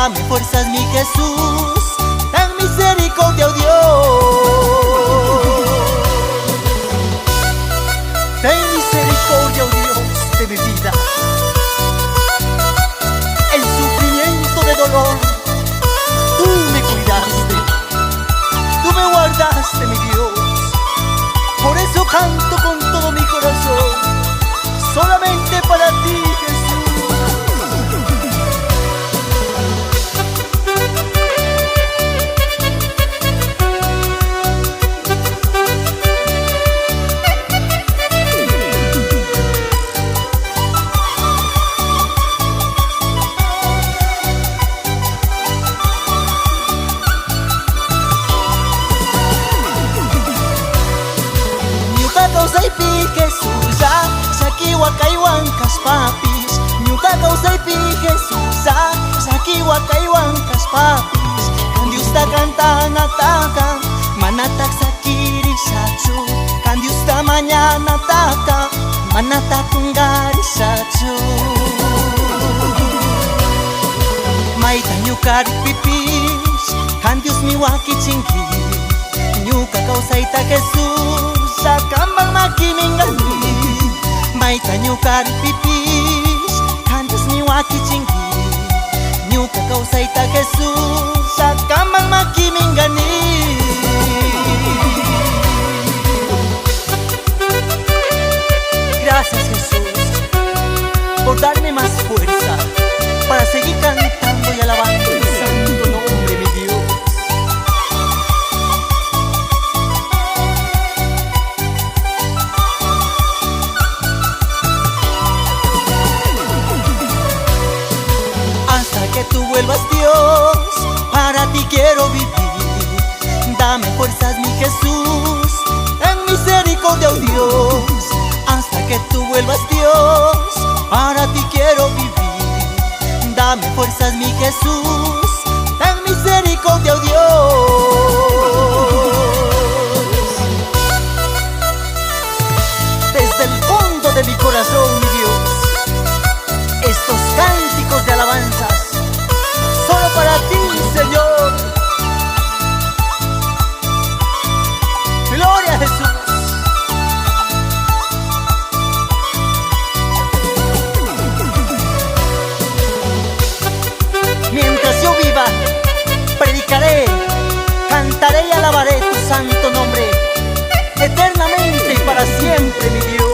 Dame fuerzas, mi Jesús, ten misericordia, oh Dios. Ten misericordia, oh Dios, de mi vida. El sufrimiento de dolor, tú me cuidaste, tú me guardaste, mi Dios. Por eso canto con todo mi corazón, solamente para ti, Jesús. Jesús, sakiwakaywan kaspapis, ñuqa kawsaypi Jesús, sakiwakaywan kaspapis, kan Diosta kantanataqa manataq sakirishachu, kan Diosta mañanataqa manataq qunqarishachu. Mayta ñuqa rikpipis, kan Diosmi wakichinki, ñuqa kawsayta Jesús, qampan makimingani. Mayta ñuqa rikpipis, kan Diosmi wakichinki, ñuqa kawsayta Jesús, qampan makimingani. Gracias, Jesús, por darme más fuerza para seguir cantando y alabando tu santo nombre, mi Dios. Hasta que tú vuelvas, Dios, para ti quiero vivir. Dame fuerzas, mi Jesús, ten misericordia, oh Dios. Hasta que tú vuelvas, Dios, para ti quiero vivir. Dame fuerzas, mi Jesús, ten misericordia, oh Dios. Desde el fondo de mi corazón, mi Dios, estos cánticos de alabanzas, solo para ti, Señor. Gloria a Jesús. Mientras yo viva, predicaré, cantaré y alabaré tu santo nombre, eternamente y para siempre, mi Dios.